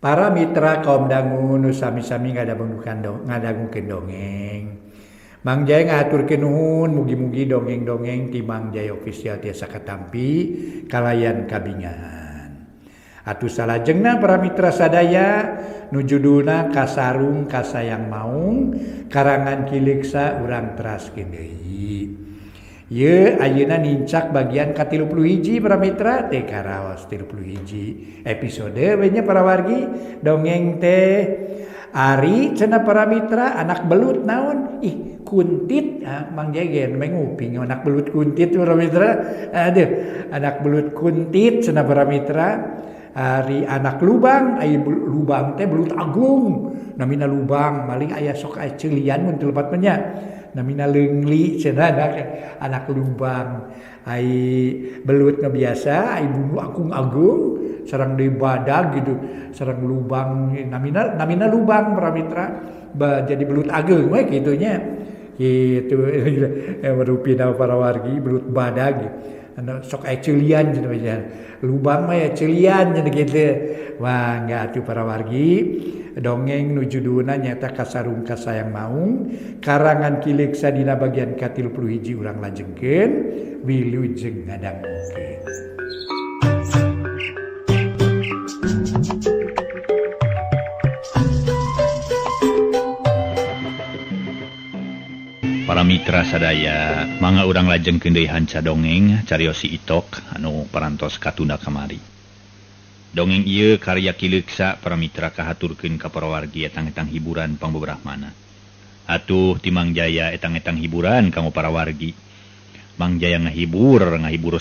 Para mitra kaum dangu nu sami-sami ngadangukeun dongeng. Mang Jaya ngahaturkeun nuhun mugi-mugi dongeng-dongeng ti Mang Jaya Official tiasa katampi kalayan kabingahan. Atuh salajengna para mitra sadaya nu judulna Kasarung Kasayang Maung karangan Ki Leuksa urang teraskeun deui. Ieu ayeuna nincak bagian ka-31 para mitra teh karaos 31 episode we nya para wargi dongeng teh ari cenah para mitra anak belut naon ih kuntit Mang Jaya ge nguping anak belut kuntit para mitra aduh anak belut kuntit cenah para mitra ari anak lubang ai lubang teh belut agung namina lubang maling aya sok aya ceulian mun teu lepat mah nya namina leungli cenah anak lubang ai belut nu biasa ai bulu agung-agung sareng deui badag gitu sareng lubang namina lubang para mitra jadi belut agung we kitu nya kitu rupina para wargi belut badag anu sok aya ceulian cenah lubang mah ya ceulian cenah kitu. Wah enggak atuh para wargi dongeng nu judulna nyaeta Kasarung Kasayang Maung karangan Ki Leuksa dina bagian ka-31 urang lajengkeun wilujeng ngadangukeun. Para mitra sadaya mangga urang lajengkeun deui hanca dongeng cariosi Itok anu parantos katunda kamari. Dongeng ieu karya Ki Leuksa para mitra kahaturkeun ka para wargi etang-etang hiburan pangbeberahmana. Atuh ti Mang Jaya etang-etang hiburan kanggo para wargi. Mang Jaya ngahibur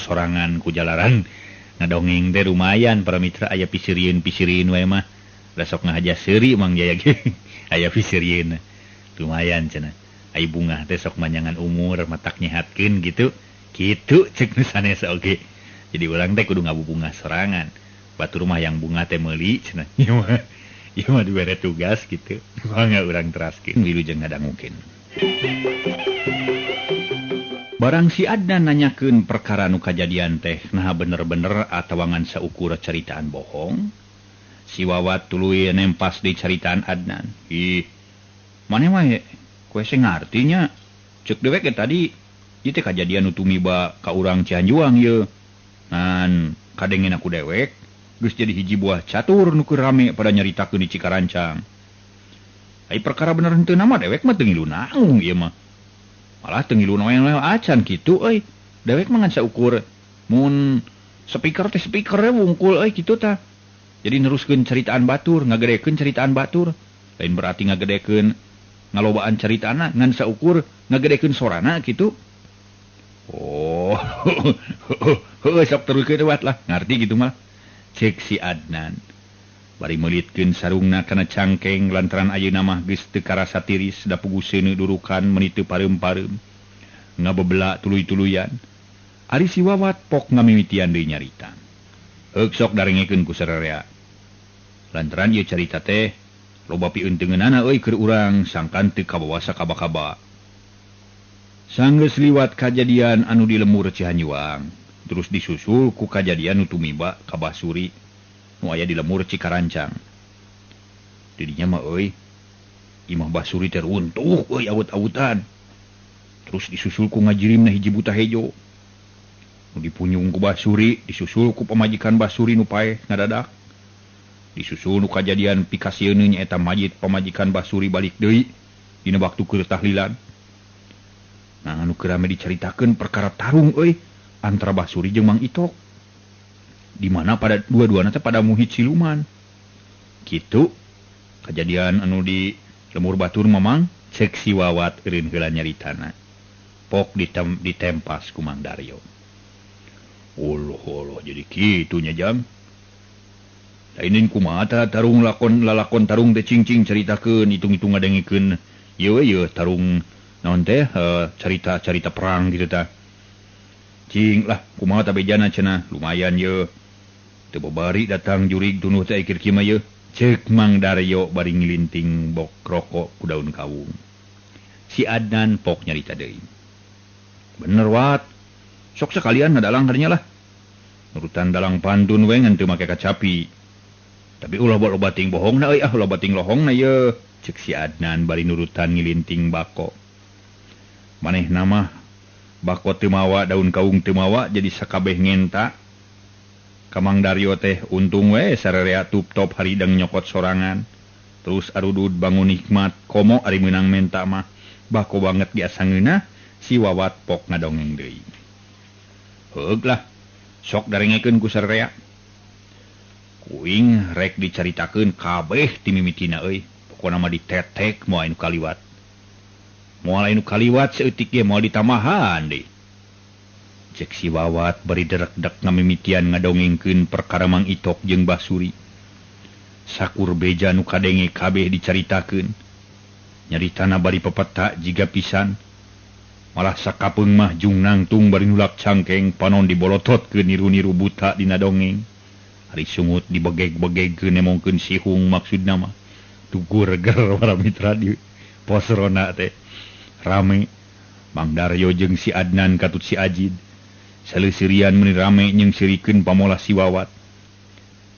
sorangan ku jalaran ngadongeng teh lumayan para mitra aya pisirieun-pisirieun wae mah. Da sok ngahaja seuri Mang Jaya ge aya pisirieun. Lumayan cenah. Ai bungah teh sok manjangan umur matak nyehatkeun gitu. Kitu ceuk nu sanes oge. Jadi urang teh kudu ngabubungah sorangan. Batur mah yang bunga teh meuli cenah. Ieu mah dibere tugas gitu. Mangga urang teraskeun wilujeng ngadangukeun. Barang si Adnan nanyakeun perkara nu kajadian teh naha bener-bener atawa ngan saukur caritaan bohong. Si Wawat tuluy nempas di caritaan Adnan. Ih, maneh mah kowe sing ngartinya. Ceuk dewek ge tadi ieu teh kajadian nu tumiba ka urang Cihanjuang ieu. Ngan kadengen aku dewek geus jadi hiji buah catur nu keur rame pada nyaritakeun di Cikarancang. Ai perkara bener henteu nama dewek mah teu ngilu naung ieu mah. Malah teu ngilu noel-noel acan kitu euy. Dewek mah ngan saukur mun speaker teh speaker we wungkul euy kitu tah. Jadi neruskeun caritaan batur, ngagedekeun caritaan batur. Lain berarti ngagedekeun ngalobaan caritaana ngan saukur ngagedekeun sorana kitu. Oh, heuh sok teruskeun wat lah, ngarti kitu mah. Cek si Adnan bari meulitkeun sarungna kana cangkeng lantaran ayeuna mah geus teu karasa tiris da puguh seuneu durukan meuni teu pareum-pareum ngabebela tuluy-tuluyan. Ari si Wawat pok ngamimitian deui nyarita. Heuk sok darengekeun ku sararea. Lantaran ieu carita teh loba piunteungeunana euy keur urang sangkan teu kabawa sakaba-kaba. Sanggeus liwat kajadian anu di lemur Cihanjuang, terus disusul ku kajadian nu tumiba ka Basuri nu aya di lemur Cikarancang. Didinya mah euy imah Basuri teh runtuh euy awut-awutan. Terus disusul ku ngajirimna hiji buta hejo. Nu dipunyung ku Basuri, disusul ku pamajikan Basuri nu paeh ngadadak. Disusul nu kajadian pikasieun nyaeta majid pamajikan Basuri balik deui dina waktu keur tahlilan. Nah anu keur rame dicaritakeun perkara tarung euy antara Basuri jeung Mang Itok. Di mana pada dua-duana teh pada muhit siluman. Kitu kajadian anu di lemur batur mamang cek si Wawat eureun heula nyaritana. Pok ditempas ku Mang Daryo. Oloh oloh jadi kitu nya jam. Lainin kumaha tah tarung lakon lalakon tarung teh cingcing caritakeun hitung-hitung ngadengikeun ieu we ieu tarung naon teh carita-carita perang gitu tah. Cing lah kumaha tah bejana cenah lumayan ye. Teu babari datang jurig tunuh teh ikir kieu mah ye. Ceuk Mang Daryo bari ngilinting bok rokok ku daun kawung. Si Adnan pok nyarita deui. Bener wat. Sok sekalian ngadalang harinya lah. Nurutan dalang pantun we ngan teu make kacapi. Tapi ulah loba ting bohongna euy ah loba ting lohongna ye. Cek si Adnan bari nurutan ngilinting bako. Manehna mah bako teu mawa daun kaung teu mawa jadi sakabeh ngenta. Ka Mang Daryo teh untung we sararea tup-top haridang nyokot sorangan. Terus arudud bangun nikmat komo ari meunang menta mah bako banget ge asa ngeunah si Wawat pok ngadongeng deui. Heug lah sok darengekeun ku sararea. Kuing rek dicaritakeun kabeh ti mimitina euy. Pokona mah ditetek moal anu kaliwat. Moal anu kaliwat saeutik ge moal ditamahan deui. Cek si Wawat bari derek-dek ngamimitian ngadongengkeun perkara Mang Itok jeung Bah Suri. Sakur beja nu kadenge kabeh dicaritakeun. Nyaritana bari pepeta jiga pisan. Malah sakapeung mah jung nangtung bari nulak cangkeng panon dibolototkeun niru-niru buta dina dongeng. Ari sungut dibegeg-begegkeun nemongkeun sihung maksudna mah. Tugur ger para mitra di pos rona teh. Rame Mang Daryo jeung si Adnan katut si Ajid. Saleusirian meuni rame jeung sirikeun pamolah si Wawat.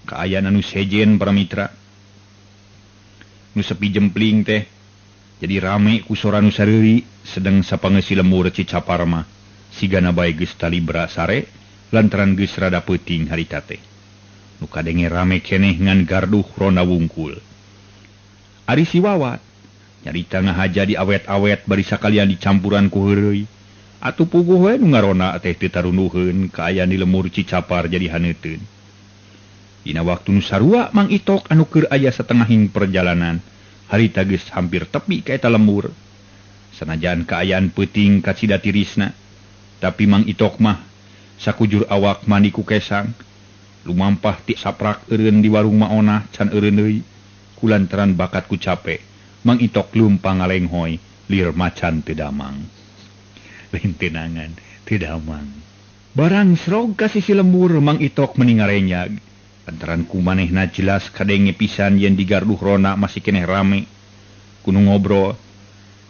Kaayaan anu sejen para mitra. Nu sepi jempling teh. Jadi rame ku sora nu sareuri sedeng sapangeusi lembur Cicapar mah. Sigana bae geus talibra sare lantaran geus rada peuting harita teh. Nu kadenge rame keneh ngan garduh ronda wungkul. Ari si Wawat nyarita ngahaja di awet-awet bari sakalian dicampuran ku heureuy. Atuh puguh we nu ngarona teh teu tarunduheun kaayaan di lemur Cicapar jadi haneuteun. Dina waktu nu sarua Mang Itok anu keur aya satengahing perjalanan harita geus hampir tepi ka eta lembur. Sanajan kaayaan peuting kacida tirisna, tapi Mang Itok mah sakujur awak mandi ku kesang. Lumampah ti saprak eureun di warung maonah can eureun deui. Kulantaran bakat ku cape, Mang Itok lumpang ngalenghoy lir macan teu damang. Lain tenangan teu damang. Barang srog ka sisi lembur Mang Itok meni ngarenyag. Lantaran ku manehna jelas kadenge pisan yen di garduh rona masih keneh rame. Kudu ngobrol.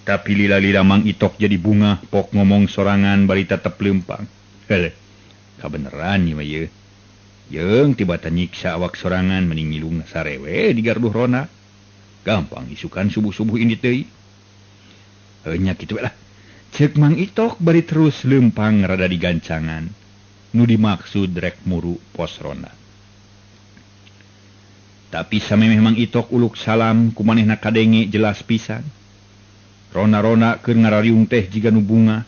Tapi lila-lila Mang Itok jadi bunga pok ngomong sorangan bari tetep leumpang. Heuleuh, kabeneran ieu mah ieu. Jeung tibata nyiksa awak sorangan mending ngilung sarewe di garduh rona. Gampang isukan subuh-subuh ini deui. Heuh nya kitu we lah. Ceuk Mang Itok bari terus leumpang rada digancangan. Nu dimaksud rek muru pos ronda. Tapi samemeh Mang Itok uluk salam ku manehna kadenge jelas pisan. Rona-rona keur ngarariung teh jiga nu bunga.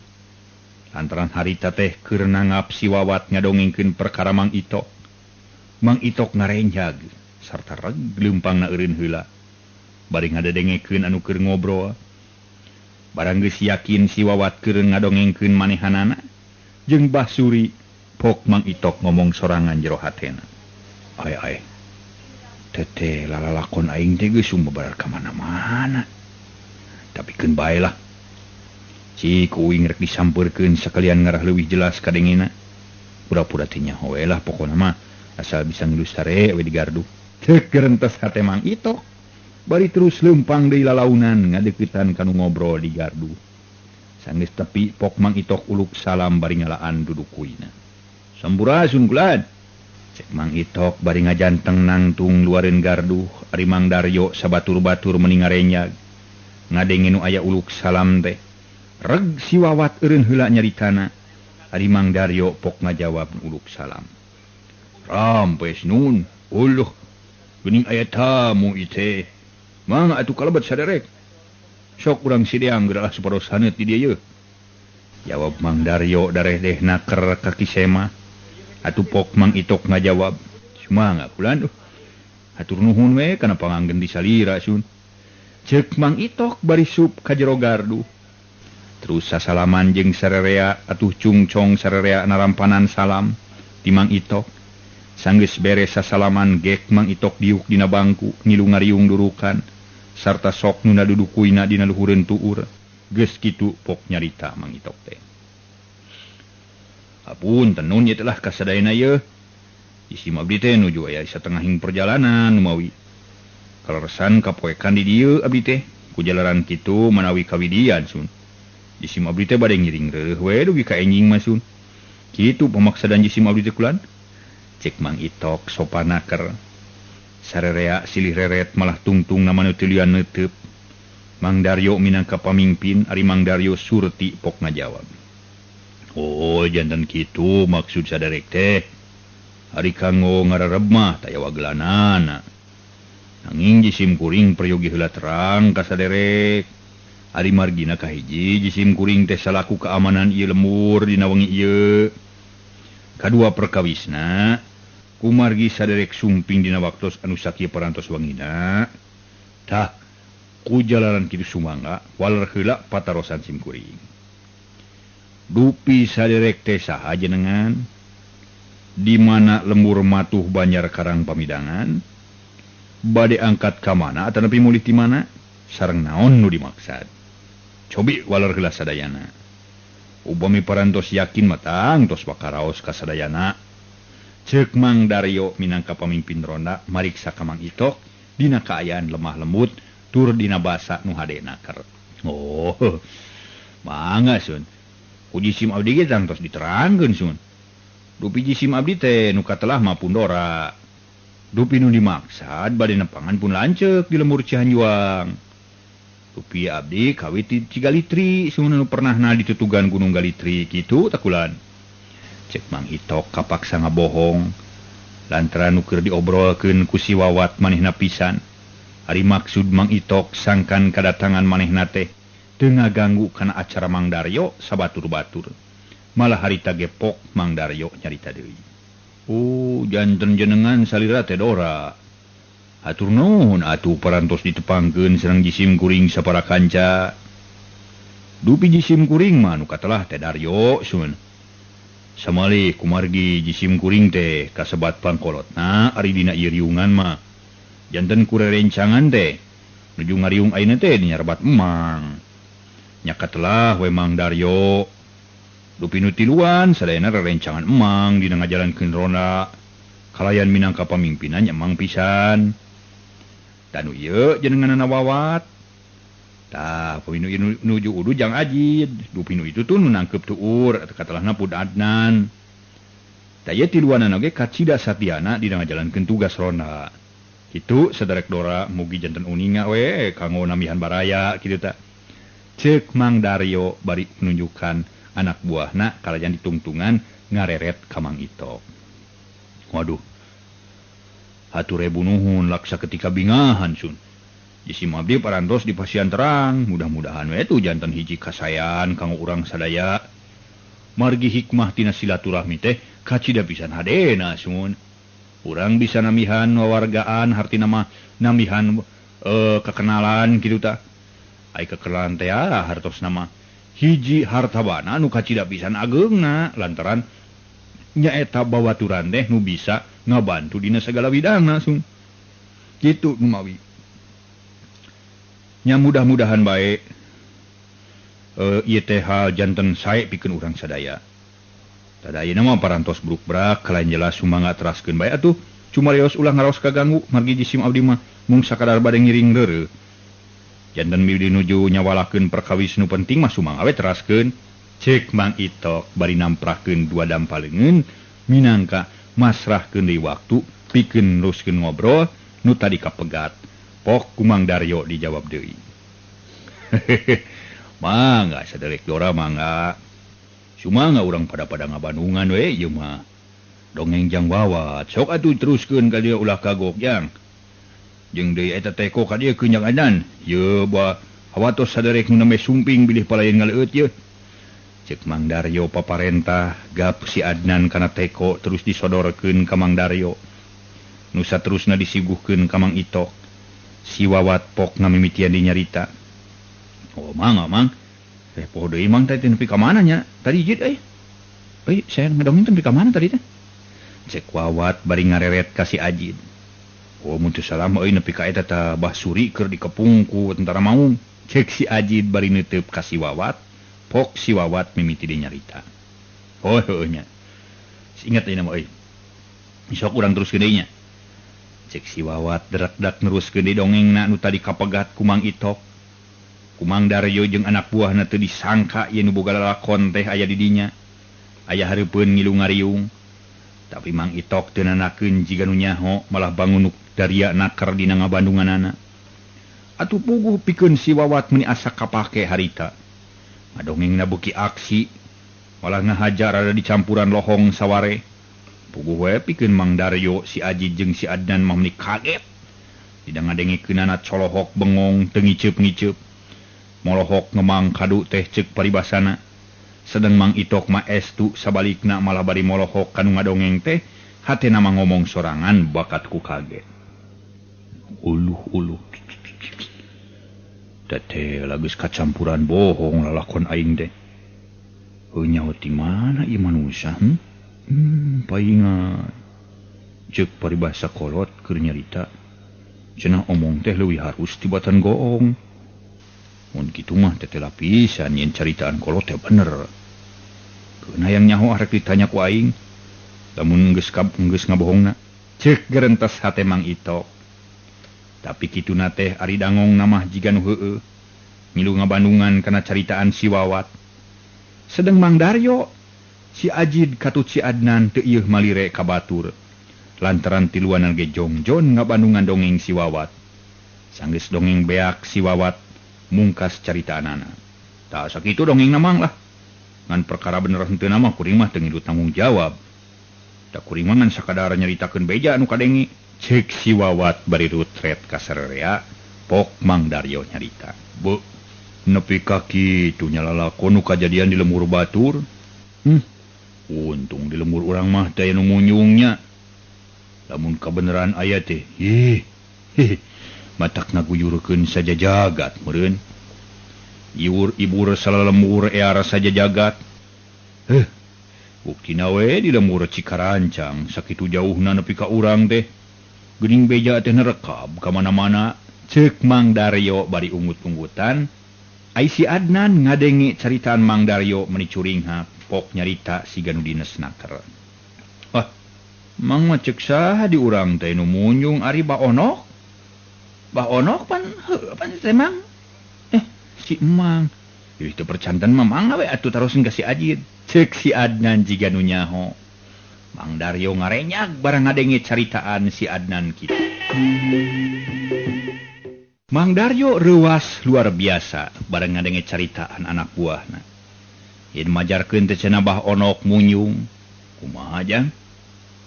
Lantaran harita teh keur nanggap si Wawat ngadongengkeun perkara Mang Itok. Mang Itok ngarenjag sarta reg leumpangna eureun heula. Bari ngadedengekeun anu keur ngobrol. Barang geus yakin si Wawat keur ngadongengkeun manehanana jeung Bah Suri, pok Mang Itok ngomong sorangan jero hatena. Ai ai. Teteh lalalakon aing teh geus sumebar ka mana-mana. Tapi keun bae lah. Cik uing rek disampeurkeun sakalian ngarah leuwih jelas kadengena. Pura-pura teh nyaho we lah pokona mah asal bisa ngelus sare we di gardu. Teu gerentes hate Mang Itok. Bari terus leumpang deui lalaunan ngadeuketan kanu ngobrol di gardu. Sanggeus tepi pok Mang Itok uluk salam bari ngalaan dudukuina. Sampurasun kulan. Cek Mang Itok bari ngajanteng nangtung luareun gardu, ari Mang Daryo sabatur-batur meni ngarenyag. Ngadenge nu aya uluk salam teh. Reg si Wawat eureun heula nyaritana. Ari Mang Daryo pok ngajawab uluk salam. Rampes nun, uluh. Geuning aya tamu ieu teh. Mangga atuh kalebet saderek. Sok urang sideang geura supados haneut di dieu yeuh. Jawab Mang Daryo darehdeh naker ka Ki Sema. Atuh pok Mang Itok ngajawab, "Sumangga kulan hatur nuhun we kana panganggen di salira sun." Ceuk Mang Itok bari sup ka jero gardu. Terus sasalaman jeung sarerea atuh cungcong sarerea narampanan salam di Mang Itok. Sanggeus beres sasalaman gek Mang Itok diuk dina bangku ngilu ngariung durukan sarta sok nu nadudukuina dina luhureun tuur. Geus kitu pok nyarita Mang Itok teh. Apun tenun ieu telah kasadayana ieu. Isim abdi teh nuju aya satengahing perjalanan mawi. Kaleresan kapoekan di dieu abdi teh ku jalaran kitu manawi kawidian sun. Jisim abdi teh bade ngiring reuh we dugi ka enjing mah sun. Kitu pamaksadan jisim abdi teh kulan. Cek Mang Itok sopanaker. Sarerea silih reret malah tungtung nama nu tuluyan neuteub. Mang Daryo minangka pamimpin ari Mang Daryo Surti pok ngajawab. Oh jantan kitu maksud saderek teh. Ari kanggo ngarareb mah taya wagelanana. Nanging jisim kuring peryogi heula terang ka saderek. Ari margina kahiji jisim kuring teh salaku keamanan ieu lembur dina wengi ieu. Kadua perkawisna kumargi saderek sumping dina waktos anu sakieu parantos wangina. Tah ku jalaran kitu sumangga waler heula patarosan sim kuring. Dupi saderek teh saha jenengan? Di mana lembur matuh Banjar Karang Pamidangan? Bade angkat ka mana atanapi mulih ti mana? Sareng naon nu dimaksad? Cobi waler heula sadayana. Upami parantos yakin matang tos bakaraos ka sadayana. Ceuk Mang Daryo minangka pamimpin ronda mariksa ka Mang Itok dina kaayaan lemah lembut tur dina basa nu hadena ker. Oh, mangga sun. Ku jisim abdi ge tangtos diterangkeun sun. Dupi jisim abdi teh nu katelah mah pundora. Dupi nu dimaksad bade nepangan pun lanceuk di lembur Cihanjuang. Dupi abdi kawit di Cigalitri sun nu pernahna ditutugan Gunung Galitri kitu takulan. Cek Mang Itok kapaksa ngabohong lantaran nu keur diobrolkeun ku si Wawat manehna pisan. Ari maksud Mang Itok sangkan kadatangan manehna teh teu ngaganggu kana acara Mang Daryo sabatur-batur. Malah harita gepok Mang Daryo nyarita deui. Oh, janten jenengan salira teh Dora. Hatur nuhun atuh parantos ditepangkeun sareng jisim kuring sapara kanca. Dupi jisim kuring mah nu katelah teh Daryo sun. Samalih kumargi jisim kuring teh kasebat pangkolotna ari dina ieu riungan mah. Janten kurerencangan teh nuju ngariung ayeuna teh nyarbat emang. Nya katelah we Mang Daryo. Dupi nu tiluan sadayana rerencangan emang dina ngajalankeun ronda. Kalayan minangka pamimpinan nya emang pisan. Tanu ieu jenenganna Wawat. Tah paminu ieu nuju udu jang Ajid. Dupi nu itu tuh nu nangkep tuur atau katelahna pun Adnan. Tah ieu tiluanana ge kacida satiana dina ngajalankeun tugas ronda. Kitu saderek Dora mugi janten uninga we kanggo namihan baraya kitu ta. Ceuk Mang Daryo bari menunjukkan anak buahna kalayan ditungtungan ngareret ka Mang Itok. Waduh. Hatur ribu nuhun laksa ketika bingahan sun. Jisim abdi parantos di pasian terang, mudah-mudahan we tuh janten hiji kasayan kanggo urang sadaya. Margi hikmah tina silaturahmi teh kacida pisan hadena sun. Urang bisa namihan wawargaan hartina mah namihan kekenalan kitu ta. Ai kekenalan teh hartos nama hiji hartabana nu kacida pisan ageungna lantaran nyaeta bawaturan teh nu bisa ngabantu dina segala bidangna sung. Kitu nu mawi. Nya mudah-mudahan bae ieu teh hal janten sae pikeun urang sadaya. Tada ayeuna mah parantos bruk-brak kalayan jelas sumangga teraskeun bae atuh. Cumarios ulah ngaraos kaganggu margi jisim abdi mah mung sakadar bade ngiring deureuh. Janten mimpi nuju nyawalakeun perkawis nu penting mah sumangga we teraskeun. Ceuk Mang Itok bari namprakeun dua dampaleungeun minangka masrahkeun deui waktu pikeun neruskeun ngobrol nu tadi kapegat. Pok ku Mang Daryo dijawab deui. Mangga saderek Dora mangga. Sumangga urang pada-pada ngabandungan we ieu mah. Dongeng jang Wawat sok atuh teruskeun ka dieu ulah kagok jang. Jeung deui eta teko ka dieu keun jang Adnan. Yeuh buah hawatos saderek nu nembe sumping bilih palayan ngaleueut yeuh. Ceuk Mang Daryo paparentah gap si Adnan kana teko terus disodorkeun ka Mang Daryo. Nu saterusna disiguhkeun ka Mang Itok. Si Wawat pok ngamimitian dinyarita. Oh mang, mang. Poho deui mang teh nepi ka mana nya? Tadi jid euy. Euy, saya ngedongeng nepi ka mana tadi teh? Cek Wawat bari ngareret ka si Ajid. Oh mun teu salah mah euy nepi ka eta tah Bah Suri keur dikepung ku tentara maung. Cek si Ajid bari neuteub ka si Wawat. Pok si Wawat mimiti deui nyarita. Oh heueuh nya. Ingat ayeuna mah euy. Sok urang teruskeun deui nya. Cek si Wawat derak-derak neruskeun deui dongengna nu tadi kapegat ku Mang Itok. Ku Mang Daryo jeung anak buahna teu disangka yen nu boga lalakon teh aya di dinya. Aya hareupeun ngilu ngariung. Tapi Mang Itok teu nanakeun jiga nu nyaho malah bangunuk daria naker dina ngabandunganana. Atuh puguh pikeun si Wawat meuni asa kapake harita. Ngadongengna beuki aksi malah ngahajar ada dicampuran lohong saware. Puguh we pikeun Mang Daryo si Aji jeung si Adnan mah meuni kaget. Tidak ngadengekeunana colohok bengong teu ngiceup-ngiceup. Molohok ngemang kadu teh ceuk paribasana. Sedang Mang Itok mah estu sabalikna malah bari molohok kanu ngadongeng teh hatena mah ngomong sorangan bakat ku kaget. Uluh-uluh. Teh geus kacampuran bohong lalakon aing teh. Heuh nyaho ti mana ieu manusia? Paingan. Ceuk paribasa kolot keur nyarita. Cenah omong teh leuwih harus tibatan goong. Mun kitu mah teh lapisan yen caritaan kolot teh bener. Keun hayang nyaho arek ditanya ku aing. Lamun geus ngabohongna. Ceuk gerentes hate Mang Itok. Tapi kituna teh ari dangong mah jiga nu heueuh. Ngilu ngabandungan kana caritaan si Wawat. Sedeng Mang Daryo, si Ajid katut si Adnan teu ieuh malire ka batur. Lantaran tiluanan ge jongjon ngabandungan dongeng si Wawat. Sanggeus dongeng beak si Wawat mungkas caritaanana. Tah sakitu dongeng namang lah. Ngan perkara bener henteu mah kuring mah teu ngilu tanggung jawab. Da kuring mah ngan sakadar nyaritakeun beja anu kadenge. Ceuk si Wawat bari rutret ka sarerea, pok Mang Daryo nyarita. Beuh, nepi ka kitu nya lalakon nu kajadian di lembur batur. Untung di lembur urang mah teh anu munyungnya. Lamun kabeneran aya teh, ih, matak ngaguyurkeun saja jagat meureun. Iwur ibur salalembur ear saja jagat. Heh, buktina we di lembur Cikarancang sakitu jauhna nepi ka urang teh. Geuning beja teh nerekab ka mana-mana. Ceuk Mang Daryo bari ungut-ungutan. Ai si Adnan ngadenge caritaan Mang Daryo meuni curinghak pok nyarita siga nu dines naker. Wah, Mang mah ceuk saha di urang teh nu munyung ari Bah Onok? Bah Onok pan heuh pan teh Mang. Si Emang. Ih teu percanten mah mangga we atuh tarosin ka si Ajid. Ceuk si Adnan jiga nu nyaho. Mang Daryo ngarenyak barang ngadenge caritaan si Adnan kitu. Mang Daryo reuas luar biasa bareng ngadenge caritaan anak buahna. Yen majarkeun teh cenah Bah Onok munyung. Kumaha jang?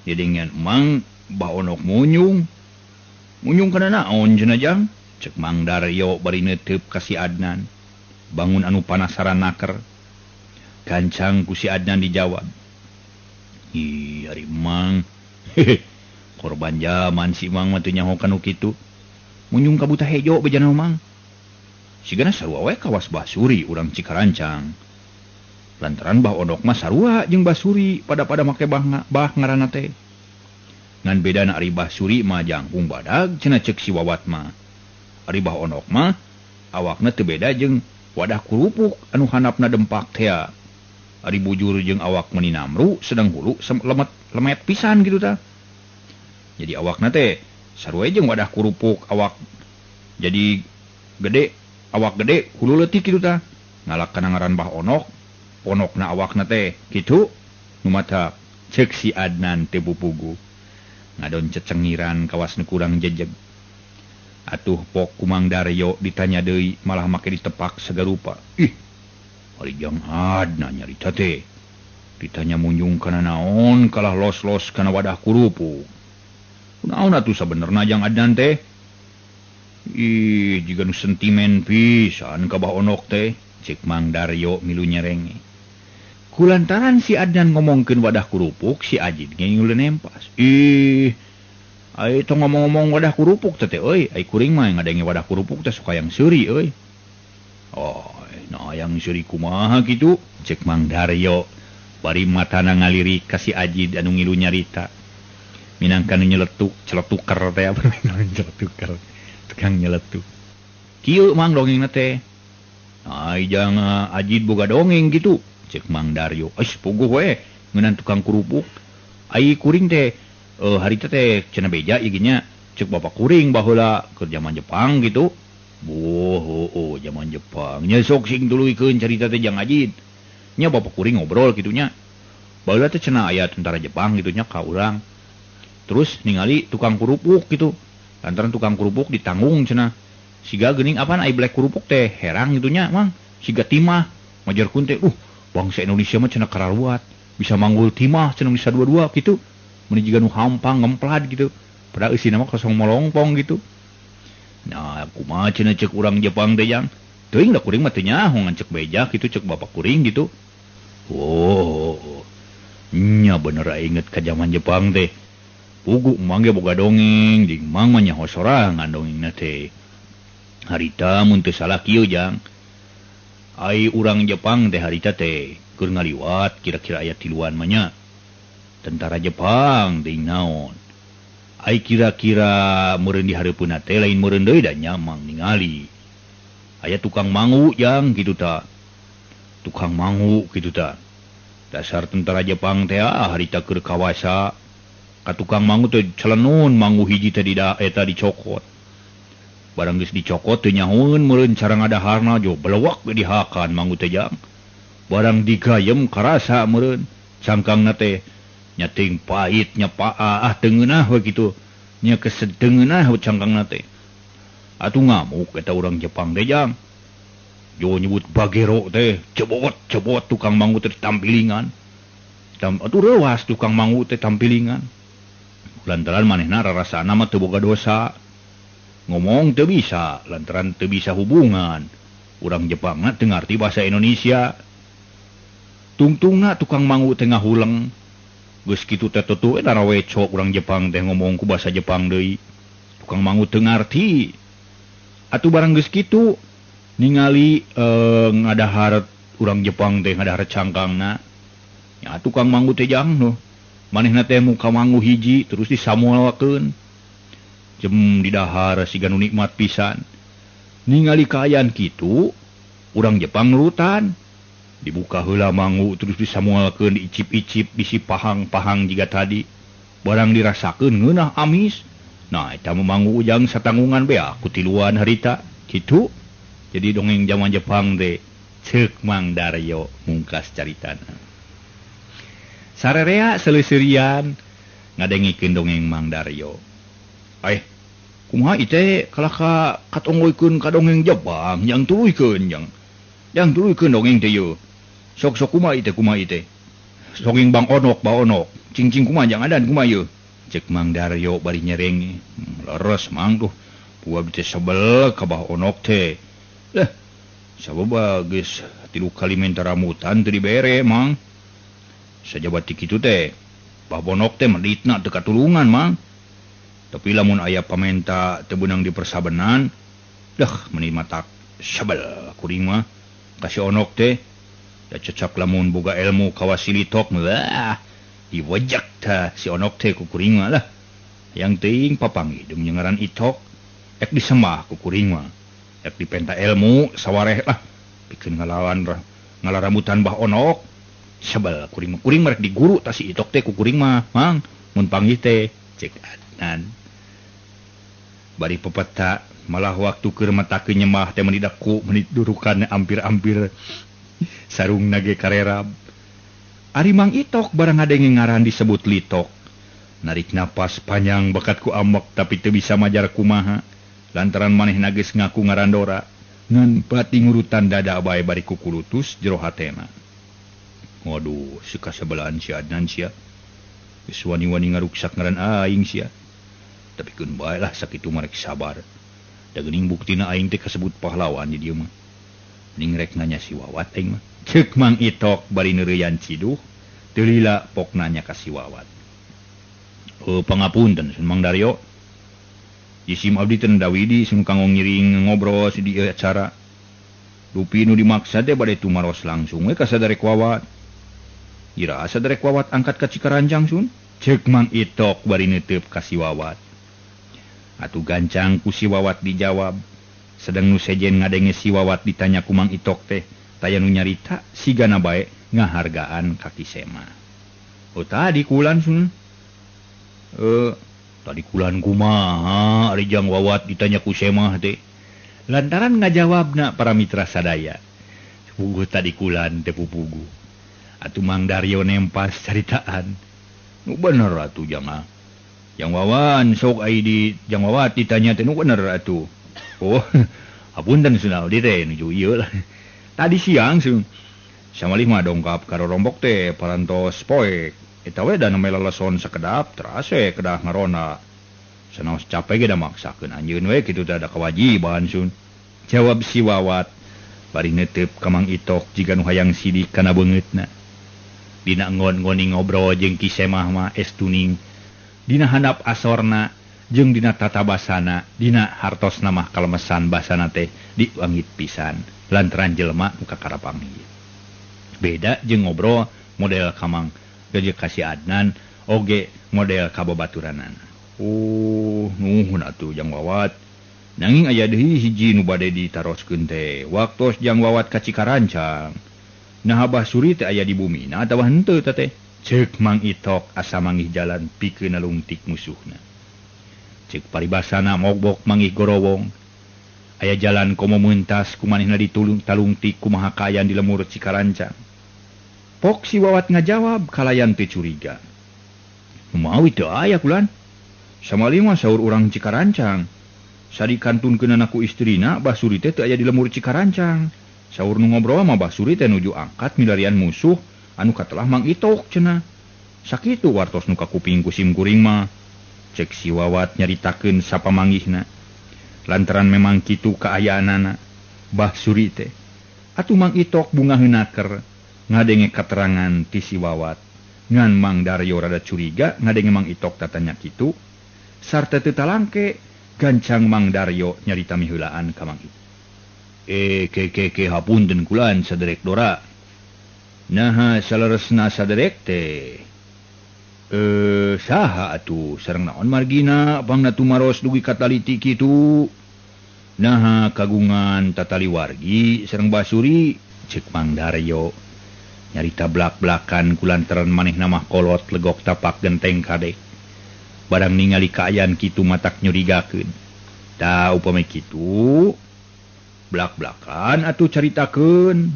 Didengean Mang Bah Onok munyung. Munyung kana naon cenah jang? Cek Mang Daryo bari neuteup ka si Adnan. Bangun anu panasaran naker. Gancang ku si Adnan dijawab. Ih, ari Mang. Korban jaman si Mang mah teu nyaho kanu kitu. Munyung ka buta hejo bejana Mang. Sigana sarua we kawas Basuri urang Cikarancang. Lantaran Bah Onok mah sarua jeung Basuri pada-pada make bah ngaranna teh. Ngan bedana ari Basuri mah jangkung badag cenah ceuk si Wawat mah. Ari Bah Onok mah awakna teu beda jeung wadah kurupuk anu handapna dempak tea. Ari bujur jeung awak meuni namru sedang hulu lemet lemet pisan gitu tah. Jadi awakna teh sarua jeung wadah kurupuk awak jadi gede awak gede hulu leutik kitu tah. Ngalak kana ngaran Bah Onok, onokna awakna teh kitu nu mata ceuk si Adnan teu pupugu. Ngadon cecengiran kawas nu kurang jejeg. Atuh pok ku Mang Daryo ditanya deui malah make ditepak sagarupa. Ih, ari jang Adnan nyarita teh. Ditanya munyung kana naon kalah los-los kana wadah kurupuk. Kunaon atuh sabenerna jang Adnan teh? Ih, jiga nu sentimen pisan ka Bah Onok teh, ceuk Mang Daryo milu nyerenge. Kulantaran si Adnan ngomongkeun wadah kurupuk, si Ajid ge ngilu nempas. Ih, ai tong ngomong-ngomong wadah kurupuk teh teh euy, ai kuring mah ngadenge wadah kurupuk teh suka yang seuri euy. Oh, nah yang seuri kumaha kitu? Ceuk Mang Daryo bari matana ngalirik ka si Ajid anu ngilu nyarita. Minangka nu nyeletuk, celetuker teh apa nyeletuker. Tukang nyeletuk. Kieu Mang dongengna teh. Ai jang Ajid boga dongeng kitu. Ceuk Mang Daryo. Ais puguh we ngeunan tukang kerupuk. Ai kuring teh harita teh cenah beja ieu nya ceuk bapak kuring baheula keur jaman Jepang gitu. Boh, oh, jaman Jepang. Nya sok sing tuluykeun carita teh jang Ajid. Nya bapak kuring ngobrol kitu nya. Baheula teh cenah aya tentara Jepang gitu nya ka urang. Terus ningali tukang kerupuk gitu. Lantaran tukang kerupuk ditanggung cenah. Siga geuning apaan ai black kerupuk teh herang gitu nya Mang. Siga timah. Majarkeun teh bangsa Indonesia mah cenah kararuat. Bisa manggul timah cenah bisa dua-dua gitu. Mun jiga nu hampang ngemplad gitu. Padahal eusina mah kosong molongpong gitu. Nah, kumaha cenah cek urang Jepang teh jang. Teuing da kuring mah teu nyaho ngan cek beja gitu cek bapak kuring gitu. Oh. Nya bener inget ka zaman Jepang teh. Pugu mang ge boga dongeng jeung mang mah nyaho sorangan dongengna teh. Harita mun teu salah kieu jang. Ai urang Jepang teh harita teh keur ngaliwat kira-kira aya tiluan mah nya. Tentara Jepang teuing naon. Ai kira-kira meureun di hareupeunna teh lain meureun deui da nya mang ningali. Aya tukang mangu jang kitu ta. Tukang mangu kitu ta. Dasar tentara Jepang teh harita keur kawasa. Ka tukang mangu teh celenun mangu hiji teh eta dicokot. Barang geus dicokot teu nyahoeun meureun cara ngadaharna jo belewak we dihakan mangu teh jang. Barang digayem karasa meureun cangkangna teh nya teuing pahit nya paa teu ngeunah we kitu. Nya kesedengeunah we cangkangna teh. Atuh ngamuk eta urang Jepang teh jang. Jo nyebut bagero teh cebot-cebot tukang mangu teh tampilingan. Atuh reuas tukang mangu teh tampilingan. Lantaran manehna rarasana mah teu boga dosa. Ngomong teu bisa lantaran teu bisa hubungan. Urang Jepang mah teu ngarti bahasa Indonesia. Tungtungna tukang mangu teh ngahuleng. Geus kitu teh tutuh eta rawecok urang Jepang teh ngomong ku bahasa Jepang deui. Tukang mangu teu ngarti. Atuh barang geus kitu ningali ngadahar urang Jepang teh ngadahar cangkangna. Nya tukang mangu teh jang nu. Manehna teh muka mangu hiji terus disamualkeun. Jem didahar siga nu nikmat pisan. Ningali kaayaan kitu urang Jepang nurutan. Dibuka heula mangu terus disamualkeun diicip-icip bisi pahang-pahang jiga tadi. Barang dirasakeun ngeunah amis. Nah eta mah mangu ujang satanggungan bea ku tiluan harita kitu. Jadi dongeng zaman Jepang teh ceuk Mang Daryo mungkas caritana. Sarerea seleuserian ngadengikeun dongeng Mang Daryo. Ai kumaha ieu kalah ka katonggoykeun ka dongeng Jepang yang tuluykeun jang. Yang tuluykeun dongeng teh yeuh. Sok-sok kumaha ieu teh kumaha ieu teh. Dongeng Bang Onok, Bang Onok. Cing-cing kumaha jang adan kumaha ieu. Ceuk Mang Daryo bari nyereng. Leres Mang tuh. Gua teh sebel ka Bah Onok teh. Lah, sabab geus 3 kali minta rambutan teu dibere, Mang. Sajaba ti kitu teh, Bah Onok teh meditna teu katulungan, Mang. Tapi lamun aya pamenta teu beunang dipersabenan, dah meuni matak sebel kuring mah. Ka si Onok teh, da cecak lamun boga ilmu kawasilitok, lah diwejek tah si Onok teh ku kuring mah lah. Yang teuing papanggih deung ngaran Itok, ek disembah ku kuring mah. Ek dipenta ilmu sawareh lah pikeun ngalawan ngalarambutan Bah Onok. Sebel kuring mah, kuring mah rek diguru tah si Itok teh ku kuring mah, Mang. Mun panggih teh cek Adnan. Bari pepeta malah waktu keur matakeun nyemah teh meuni daku meuni durukan ampir-ampir sarungna ge karerab. Ari Mang Itok barang ngadenge ngaran disebut Litok. Narik napas panjang bakat ku ambek tapi teu bisa majar kumaha. Lantaran manehna geus ngaku ngaran Dora. Ngan pati ngurutan dada bae bari kukulutus jero hatena. Waduh, suka sebelahan si Adnan sia. Geus wani-wani ngaruksak ngaran aing sia. Tapi keun bae lah sakitu mah rek sabar. Da geuning buktina aing teh kasebut pahlawan di dieu mah. Ning rek nanya si Wawat aing mah. Ceuk Mang Itok bari neureuyan ciduh, teu lila pok nanya ka si Wawat. Pangapunten sun Mang Daryo. Jisim abdi teh dawidi sun kanggo ngiring ngobrol si di acara. Dupi nu dimaksa teh bade tumaros langsung we ka sadarek Wawat. Ira asa darek Wawat angkat ka Cikaranjang sun. Ceuk Mang Itok bari neuteub ka si Wawat. Atuh gancang ku si Wawat dijawab. Sedang nu sejen ngadenge si Wawat ditanya ku Mang Itok teh, taya nu nyarita sigana bae ngahargaan ka Ki Sema. Oh tadi kulan sun. Tadi kulan kumaha ari jang Wawat ditanya ku Semah teh. Lantaran ngajawabna para mitra sadaya. Puguh tadi kulan teh pupuguh. Atuh Mang Daryo nempas caritaan. Nu bener atuh jang. Jang Wawan sok ai di Jang Wawat ditanya teh nu bener atuh. Oh, apunten Sunaldi teh nuju ieu lah. Tadi siang sun. Samalih mah dongkap ka rorombok teh parantos poek. Eta we da nembe leleson sakedap terase kedah ngarona. Sanaos capek ge da maksakeun anjeun we kitu teh ada kewajiban sun. Jawab si Wawat bari neuteup ka Mang Itok jiga nu hayang sidik kana beungeutna. Dina ngon-ngoni ngobrol jeung Ki Semah mah estuning. Dina handap asorna jeung dina tata basana, dina hartosna mah kalemesan basana teh diwanggit pisan lantaran jelema nu kakarapanggih. Beda jeung ngobrol model ka Mang Gajah ka si Adnan oge model ka babaturanana. Oh, nuhun atuh Jang Wawat. Nanging aya deui hiji nu bade ditaroskeun teh. Waktos Jang Wawat ka Cikarancang. Nah Abah Suri teh aya di bumina atawa henteu teh teh. Ceuk Mang Itok asa manggih jalan pikeun nalungtik musuhna. Ceuk paribasana mogbok manggih gorowong. Aya jalan komo meuntas ku manehna ditulung talungtik kumaha kaayaan di lemur Cikarancang. Pok si Wawat ngajawab kalayan teu curiga. Mawi teu aya kulan. Samali mah saur urang Cikarancang. Sadi kantunkeunana ku istrina Bah Suri teh teu aya di lemur Cikarancang. Saur nu ngobrol mah Bah Suri teh nuju angkat milarian musuh anu katelah Mang Itok cenah. Sakitu wartos nu kakuping ku sim kuring mah. Cek si Wawat nyaritakeun sapamanggihna. Lantaran memang kitu kaayaanana Bah Suri teh. Atuh Mang Itok bungaheun naker ngadenge katerangan ti si Wawat. Ngan Mang Daryo rada curiga ngadenge Mang Itok tatanya kitu. Sarta teu talangke gancang Mang Daryo nyarita miheulaan ka Mang Itok. Ke hapunten kulan saderek Dora. Naha saleresna saderek teh. Saha atuh sareng naon margina pangna tumaros dugi kataliti kitu. Naha kagungan tatali wargi sareng Basuri ceuk Mang Daryo. Nyarita blak-blakan kulantaran manehna mah kolot legok tapak genteng kadek. Barang ningali kaayaan kitu matak nyurigakeun. Tah upami kitu blak-blakan atuh caritakeun.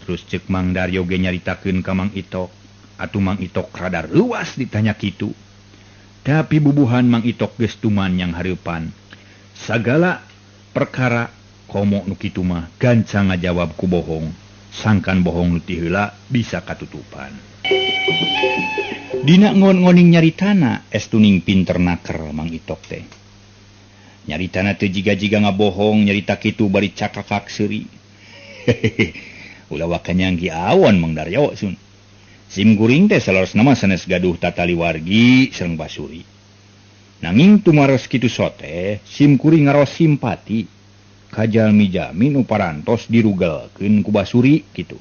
Terus ceuk Mang Daryo ge nyaritakeun ka Mang Itok. Atuh Mang Itok rada luas ditanya kitu. Tapi bubuhan Mang Itok geus tuman yang hareupan. Sagala perkara komo nu kitu mah gancang ngajawab ku bohong. Sangkan bohong nu ti heula bisa katutupan. Dina ngon-ngoning nyaritana estuning pinter naker Mang Itok teh. Nyaritana teh jiga-jiga ngabohong nyarita kitu bari cakakak seuri. Ulah wakanyang ki awon Mang Daryo sun. Sim kuring teh saleresna mah sanes gaduh tatali wargi sareng Basuri. Nanging tumaros kitu sote sim kuring ngaros simpati ka jalmi-jalmi nu parantos dirugelkeun ku Basuri kitu.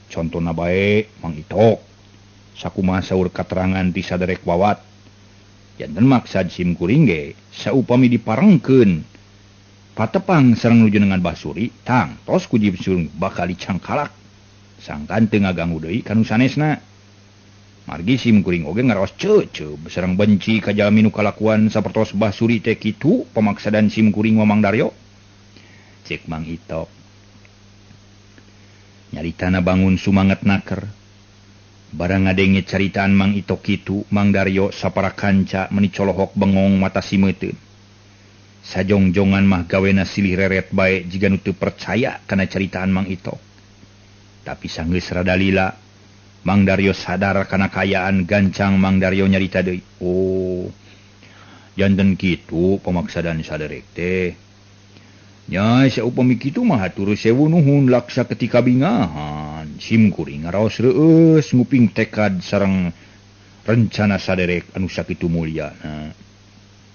Contona bae Mang Itok. Sakumaha saur katerangan ti saderek Wawat. Janten maksad sim kuring ge saupami diparengkeun patepang sareng nuju dengan Basuri tangtos ku jipsung bakal dicangkalak. Sangkan teu ngaganggu deui ka nu sanesna. Margi sim kuring oge ngaraos ceuceub sareng benci ka jalmi nu kalakuan sapertos Basuri teh kitu pamaksadan sim kuring wa Mang Daryo. Cek Mang Itok. Nyaritana bangun sumanget naker. Barang ngadenge caritaan Mang Itok kitu, Mang Daryo sapara kanca meni colohok bengong mata simeuteun. Sajongjongan mah gawena silih reret bae jiga nu teu percaya kana caritaan Mang Itok. Tapi sanggeus rada lila, Mang Daryo sadar kana kaayaan gancang Mang Daryo nyarita deui. Oh, janten kitu pamaksadan saderek teh. Nya saupami kitu mah hatur sewu nuhun laksa ketika bingahan. Sim kuring ngaraos reueus nguping tekad sareng rencana saderek anu sakitu mulyana.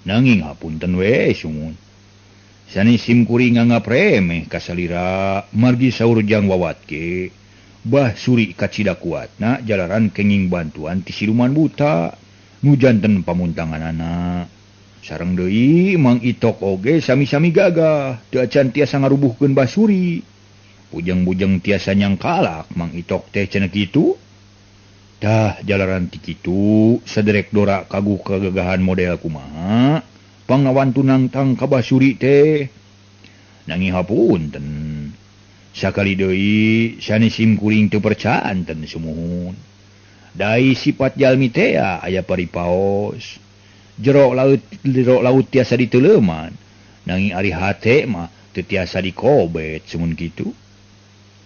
Nanging hapunten we sumun. Sani sim kuring nganggap remeh ka salira margi saur Jang Wawat ge. Bah Suri kacida kuatna jalaran kenging bantuan ti siluman buta nu janten pamuntanganana. Sareng deui Mang Itok oge sami-sami gagah teu acan tiasa ngarubuhkeun Basuri. Bujeng-bujeng tiasa nyangkalak Mang Itok teh cenah kitu. Tah jalaran ti kitu saderek Dora kaguh kagagahan model kumaha pangawantu nangtang ka Basuri teh. Nanging hapunten. Sakali deui sanes sim kuring teu percayaan ten sumuhun. Dai sifat jalmi teh aya paripaos. Jero laut tiasa diteuleman, nanging ari hate mah teu tiasa dikobet sumun kitu.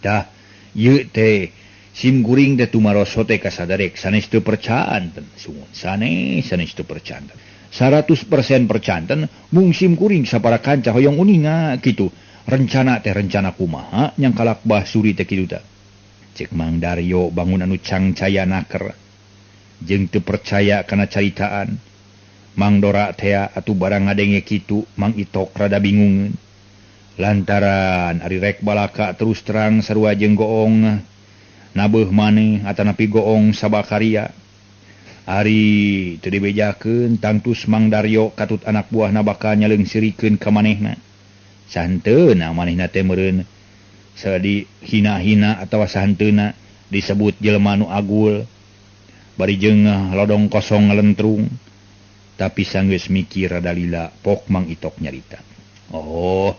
Tah ieu teh sim kuring teh tumaros teh kasadarek sanes teu percayaan ten sumuhun. Sanes teu percayaan. 100% percanten mung sim kuring sapara kanca hoyong uninga kitu. Rencana teh rencana kumaha nyang kalak Basuri teh kitu tah. Cek Mang Daryo bangun anu cangcaya naker jeung teu percaya kana caritaan. Mang Dora tea atuh barang ngadenge kitu Mang Itok rada bingungeun. Lantaran ari rek balaka terus terang sarua jeung goong nabeuh maneh atanapi goong sabakaria. Ari teu dibejakeun tangtus Mang Daryo katut anak buahna bakal nyaleungsirikeun ka manehna. Sahenteuna manehna teh meureun sadihina-hina atawa sahenteuna disebut jelema nu agul bari jeung lodong kosong ngalentrung. Tapi sanggeus mikir rada lila pok Mang Itok nyarita. Oh,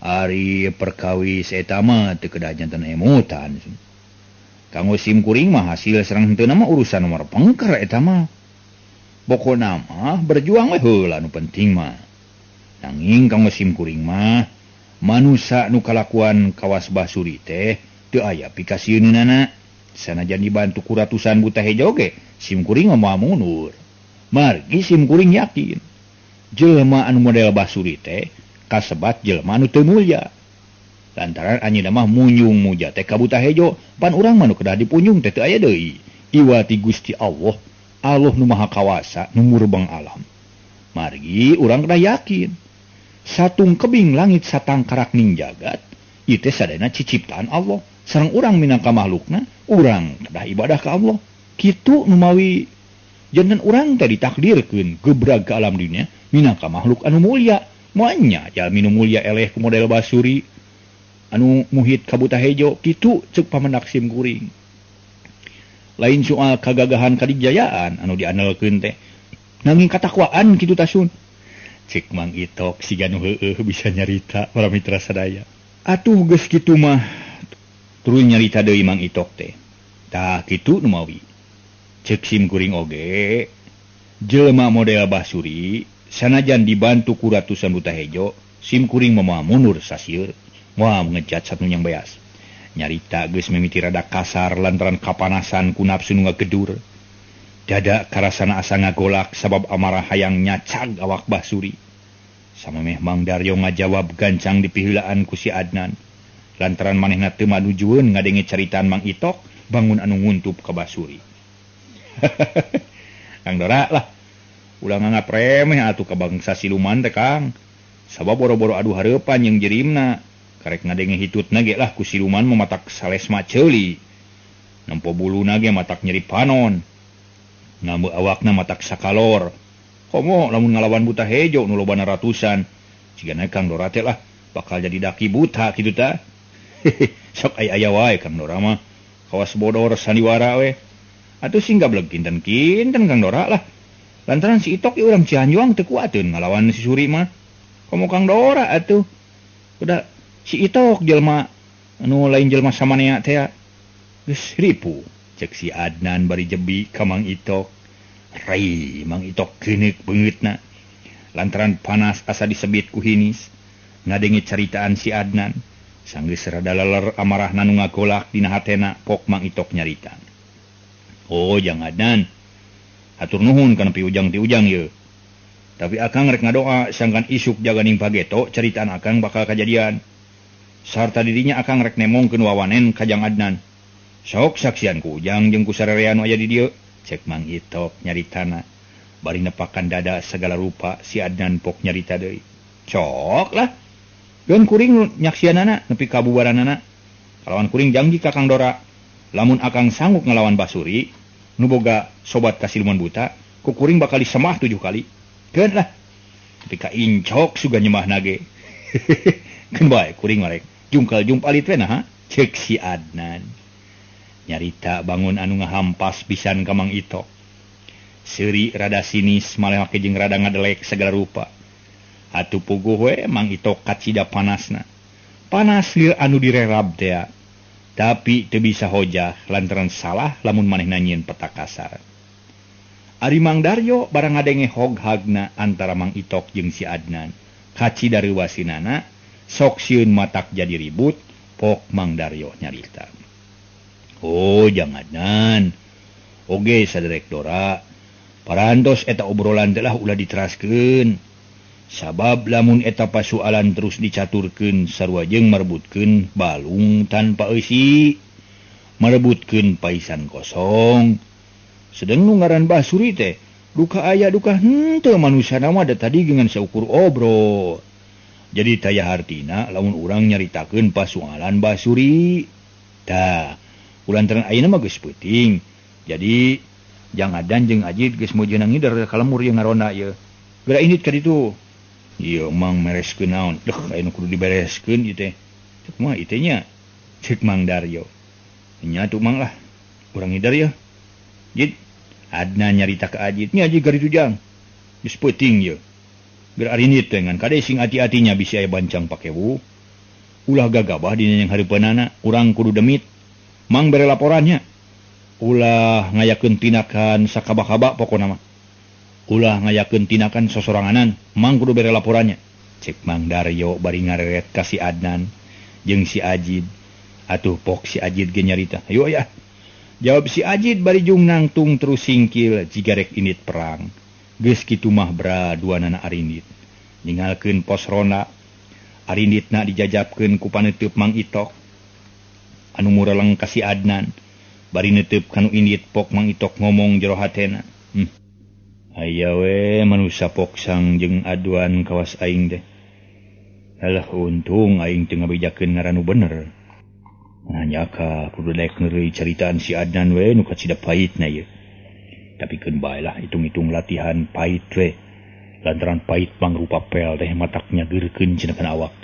ari perkawis eta mah teu kedah janten emutan. Kanggo sim kuring mah hasil sareng henteu mah urusan nomor pengker eta mah. Pokona mah berjuang we heula nu penting mah. Nanging kanggo sim kuring mah manusa nu kalakuan kawas Basuri teh teu aya pikasieunana. Sanajan dibantu ku ratusan buta hejo ge sim kuring mah moal mundur. Margi sim kuring yakin jelema anu model Basuri teh kasebat jelema anu teu mulya. Lantaran anjeunna mah munyung muja teh ka buta hejo, pan urang mah nu kedah dipunyung teh teu aya deui. Iwati Gusti Allah, Allah nu Maha Kawasa nu murbeng alam. Margi urang kedah yakin satung kebing langit satangkarak ning jagat ieu teh sadayana ciciptaan Allah. Sareng urang minangka makhlukna, urang kedah ibadah ka Allah. Kitu nu mawi janten urang teh ditakdirkeun gebrag ka alam dunia minangka makhluk anu mulya. Moal nya jalmi nu mulya eleh ku model Basuri anu muhit ka buta hejo kitu ceuk pamendak sim kuring. Lain soal kagagahan kadijayaan anu diandalkeun teh nanging katakwaan kitu tasun. Cek Mang Itok siga nu heueuh bisa nyarita para mitra sadaya. Atuh geus kitu mah tuluy nyarita deui Mang Itok teh. Tah kitu nu mawi. Cek sim kuring oge jelema model Basuri sanajan dibantu ku ratusan buta hejo sim kuring moal mundur sasieur. Moal ngejat satu yang beas. Nyarita geus mimiti rada kasar lantaran kapanasan ku nafsu nu ngagedur. Dada karasana asa ngagolak sabab amarah hayang nyacag awak Basuri. Samemeh Mang Daryo ngajawab gancang dipiheulaan ku si Adnan. Lantaran manehna teu manujueun ngadenge caritaan Mang Itok bangun anu nguntup ka Basuri. Kang Dora lah, ulah nganggap remeh atuh ka bangsa siluman teh Kang. Sabab boro-boro adu hareupan jeung jirimna. Karek ngadenge hitutna ge lah ku siluman mematak salesma ceuli. Nempo buluna ge matak nyeri panon. Ngambe awakna matak sakalor. Komo lamun ngalawan buta hejo nu lobana ratusan. Cigana Kang Dora teh lah bakal jadi daki buta kitu tah. Sok aya-aya wae Kang Dora mah. Kawas bodor sandiwara we. Atuh sing gableg kinten-kinten Kang Dora lah. Lantaran si Itok ieu urang Cihanjuang teu kuateun ngalawan si Suri mah. Komo Kang Dora atuh. Udah si Itok jelema anu lain jelema samanea teh geus ripu. Cek si Adnan bari jebi ka Mang Itok. Rai Mang Itok geuneuk beungeutna. Lantaran panas asa disebit ku hinis. Ngadenge caritaan si Adnan. Sanggeus rada leler amarahna nu ngagolak dina hatena pok Mang Itok nyarita. Oh jang Adnan, hatur nuhun kana piujang ti ujang ye. Tapi akang rek ngadoa sangkan isuk jaganing pageto caritaan akang bakal kajadian. Sarta dirinya akang rek nemongkeun wawanen ka jang Adnan. Sok saksian ku ujang jeung ku sarerea nu aya di dieu. Cek Mang Itok nyaritana. Bari nepakan dada segala rupa si Adnan pok nyarita deui. Cok lah. Geun kuring nyaksianana nepi ka bubaranana. Kalawan kuring janji ka Kang Dora. Lamun akang sanggup ngalawan Basuri nu boga sobat ka siluman buta, ku kuring bakal disemah 7 kali. Keun lah. Tapi ka incok suga nyemah nage. Keun bae kuring marek. Jungkal jumpalit we naha? Cek si Adnan. Nyarita bangun anu ngahampas pisan ka Mang Itok. Seuri rada sinis maleh make jeung rada ngadelek segala rupa. Atuh puguh we Mang Itok kacida panasna. Panas lir anu direrab tea. Tapi teu bisa hojah lantaran salah lamun manehna nyieun peta kasar. Ari Mang Daryo barang ngadenge hoghagna antara Mang Itok jeung si Adnan. Kaci dari wasinana sok sieun matak jadi ribut, pok Mang Daryo nyarita. Oh, jang Adnan. Oge saderek Dora. Parantos eta obrolan teh lah ulah diteraskeun. Sabab lamun eta pasualan terus dicaturkeun sarua jeung merebutkeun balung tanpa eusi, merebutkeun paisan kosong. Sedeng nu ngaran Basuri teh duka aya duka henteu manusiana mah da tadi dengan saukur obrol. Jadi taya hartina lamun urang nyaritakeun pasualan Basuri. Tah, ulantaran ayeuna mah geus peuting. Jadi jang Adan jeung Ajid geus mojeunang ngider ka lemur ieu ngarona ieu. Geura indit ka ditu. Ieu mang mereskeun naon? Deuh, aya nu kudu dibereskeun ieu teh. Cek mah ieu teh nya. Cek Mang Daryo. Nya atuh mang lah. Urang ngider ieu. Jid, Adnan nyarita ka Ajid, nya Ajid garitu jang. Geus peuting ieu. Geura arinit teh ngan kade sing ati-atinya bisi aya bancang pakewu. Ulah gagabah dina yang hareupeunana, urang kudu demit. Mang bere laporannya. Ulah ngayakeun tindakan sakaba-kaba pokona mah. Ulah ngayakeun tindakan sosoranganan, mang kudu bere laporannya. Cek Mang Daryo bari ngareret ka si Adnan jeung si Ajid. Atuh pok si Ajid ge nyarita. Ayo ya. Jawab si Ajid bari jung nangtung terus singkil jiga rek indit perang. Geus kitu mah bra duanana arindit. Ninggalkeun pos ronda. Arinditna dijajabkeun ku paneuteub Mang Itok. Anu mureleng ka si Adnan. Bari neuteub kanu indit pok Mang Itok ngomong jero hatena. Aya we manusia poksang jeung aduan kawas aing teh. Alah untung aing teu ngabejakeun ngaran nu bener. Nanyaka kudu daek neureuy caritaan si Adnan we nu kacida paitna ieu. Tapi keun bae lah hitung-hitung latihan pait we. Lantaran pait mangrupa pel teh matak nyageurkeun cenah kana awak.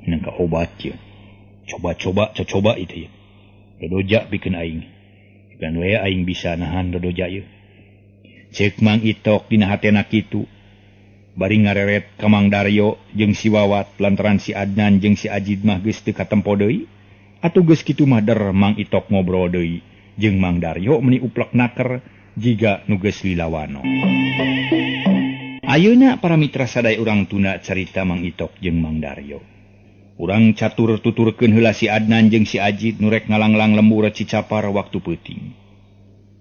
Minangka obat ieu. Coba-coba cocoba ieu teh. Dodoja pikeun aing. Dan we aing bisa nahan dodoja ieu. Cek Mang Itok dina hatena kitu. Bari ngareret ka Mang Daryo jeung si Wawat lantaran si Adnan jeung si Ajid mah geus teu katempo deui. Atuh geus kitu mah der Mang Itok ngobrol deui jeung Mang Daryo meuni uplek naker jiga nu geus lilawano. Ayeuna para mitra sadaya urang tunda carita Mang Itok jeung Mang Daryo. Urang catur tuturkeun heula si Adnan jeung si Ajid nu rek ngalanglang lembur Cicapar waktu peuting.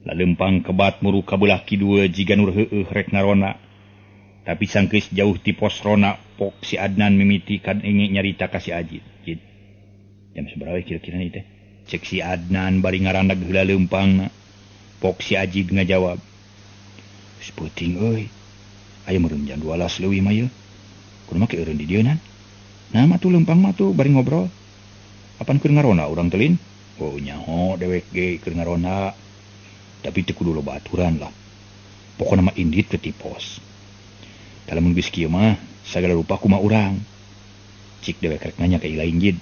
Lalempang kebat muru kabelah kidul jiga nur heueuh rek ngarona. Tapi sangkeus jauh ti pos rona pok si Adnan mimiti kan enge nyarita ka si Ajid. Jid. Jam sabaraha kira-kira ieu teh? Cek si Adnan bari ngarandag heula leumpangna. Pok si Ajid ngajawab. Geus peuting euy. Aya meureun jam 12 leuwih mah ieu. Kudu make eureun di dieu nan. Nah mah tuh leumpang mah tuh bari ngobrol. Apan keur ngarona urang teh lin? Oh nyaho dewek ge keur ngarona. Tapi teu kudu loba aturan lah. Pokona mah indit ke ti pos. Lamun geus kieu mah sagala rupa kumaha urang. Cik dewek rek nanya ka Ilaing jid.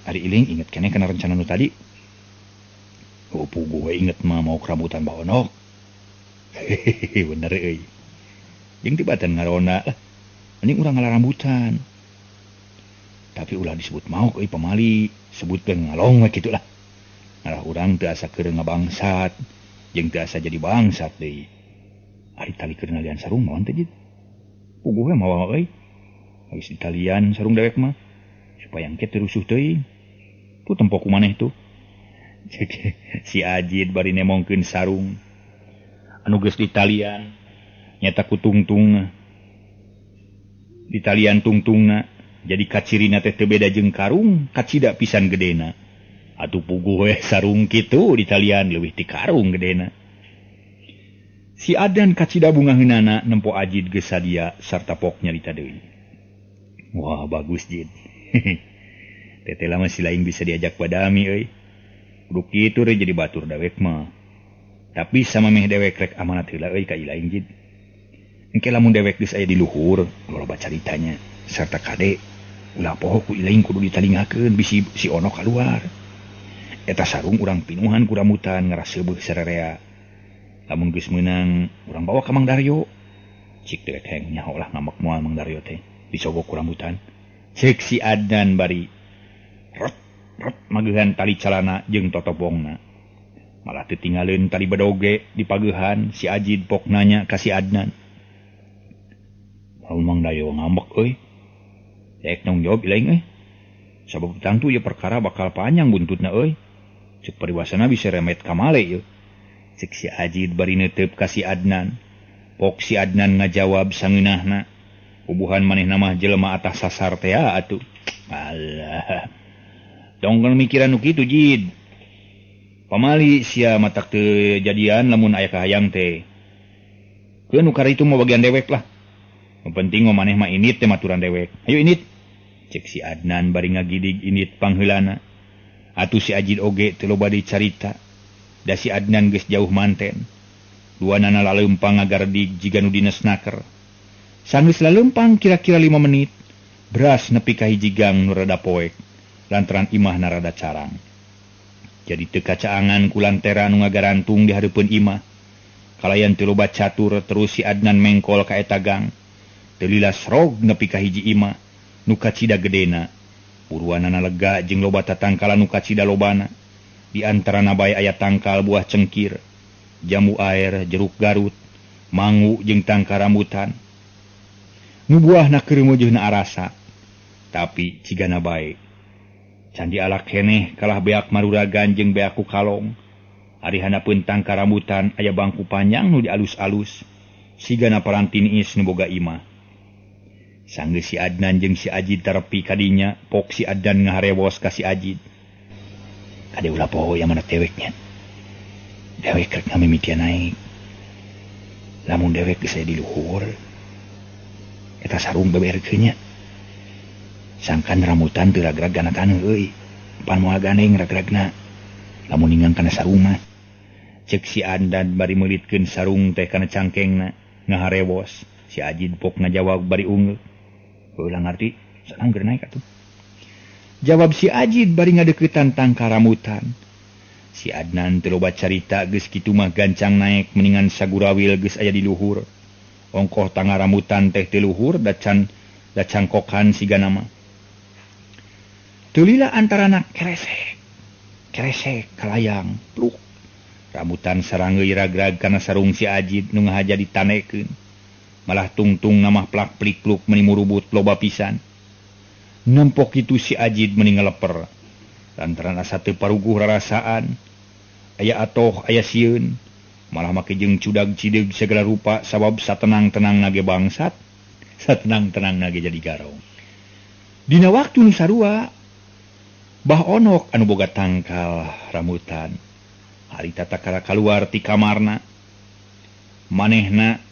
Ari Iling inget keneh kana rencana nu tadi? Oh puguh we inget mah mau kerambutan baonok. Hehehe bener euy. Jeung tibatan ngarona lah. Mending urang ngalarambutan. Tapi ulah disebut maok euy pamali, sebut we ngalong we kitu lah. Ngarah urang teu asa keur ngabangsat. Jeung teu asa jadi bangsat deui. Ari tali keur ngalian sarung mawan teh jid. Puguh we mawa euy. Geus ditalian sarung dewek mah supaya engke teu rusuh teuing. Tuh tempo ku maneh tuh. Si Ajid bari nemongkeun sarung anu geus ditalian nyata ku tungtungna. Ditalian tungtungna jadi kacirina teh teu beda jeung karung, kacida pisan gedena. Atuh puguh we sarung kitu ditalian leuwih ti karung gedena. Si Adan kacida bungaheunana nempo Ajid geus sadia sarta pok nyarita deui. Wah bagus Jid. Teteh lama si lain bisa diajak badami euy. Kudu kitu re jadi batur dewek mah. Tapi sama meh dewek rek amanat heula euy ka Ilaing Jid. Engke lamun dewek geus aya di luhur, loba caritanya sarta kade ulah poho ku Ilaing kudu ditalingakeun bisi si Ono kaluar. Eta sarung urang pinuhan ku rambutan ngaraseubeut sarerea. Lamun geus meunang urang bawa ka Mang Daryo. Cik dewek heng nyaho lah ngambek moal Mang Daryo teh disogok ku rambutan. Cek si Adnan bari Ret ret mageuhan tali calana jeung totopongna. Malah teu tinggaleun tali bedoge dipageuhan si Ajid pok nanya ka si Adnan. Mau Mang Dayo ngambek euy. Rek tanggung jawab ilaing euy. Sabab tangtu ieu perkara bakal panjang buntutna euy. Cek pariwasana bisa remet ka male ieu. Cek si Ajid bari neuteup ka si Adnan. Pok si Adnan ngajawab sangeunahna. Ubuhan manehna mah jelema atas sasar teh atuh. Alah. Tong mikiran nu kitu Jid. Pamali sia matak teu jadian lamun aya kahayang teh. Keun nu karitu mah bagian dewek lah. Nu penting mah maneh mah init teh maturan dewek. Hayu init. Cek si Adnan bari ngagidig init pangheulana. Atuh si Ajid oge teu loba dicarita. Da si Adnan geus jauh manten. Duanana laleumpang ngagardig jiga nu dina snaker. Sanggeus laleumpang kira-kira 5 menit, beras nepi ka hiji gang nu rada poek lantaran imahna rada carang. Jadi teu kacaangan ku lantera nu ngagarantung di hareupeun imah. Kalayan teu loba catur terus si Adnan mengkol ka eta gang. Teu lila srog nepi ka hiji imah nu kacida gedena. Buruanana lega jeung loba tatangkalan nu kacida lobana. Di antarana bae aya tangkal buah cengkir, jambu air, jeruk garut, mangu jeung tangkal rambutan. Nu buahna keur meujeuna arasa, tapi cigana bae. Can dialak keneh kalah beak maruragan jeung beak ku kalong. Ari handapeun tangkal rambutan aya bangku panjang nu dialus-alus. Sigana parantiniis nu boga imah. Sanggeus si Adnan jeung si Ajid tarepi kadinya, pok si Adnan ngaharewos ka si Ajid. Kade ulah poho yang mana deweknya. Dewek rek ngamimitian naik. Lamun dewek geus aya di luhur, eta sarung beberkeun nya. Sangkan rambutan teu ragrag kana taneuh euy. Pan moal gandeng ragragna. Lamun ningang kana sarung mah. Cek si Adnan bari meulitkeun sarung teh kana cangkengna, ngaharewos. Si Ajid pok ngajawab bari ungeuk. Ulah ngarti, sarung keur naik atuh. Jawab si Ajid bari ngadeuketan tangkal rambutan. Si Adnan teu loba carita geus kitu mah gancang naek mendingan sagurawil geus aya di luhur. Ongkoh tangga rambutan teh teu luhur da cangkokan sigana mah. Teu lila antarana keresek. Keresek kalayang pluk. Rambutan sarangeuy ragrag kana sarung si Ajid nu ngahaja ditanekeun. Malah tungtung namah plak plik-pluk meni murubut loba pisan. Nempok itu si Ajid meni ngaleper. Lantaran asa teu paruguh rarasaan. Aya atoh aya sieun. Malah make jeung cudag cideug segala rupa sabab satenang-tenang nage bangsat, satenang-tenang nage jadi garong. Dina waktu nu sarua, Bah Onok anu boga tangkal rambutan. Harita takara kaluar ti kamarna. Manehna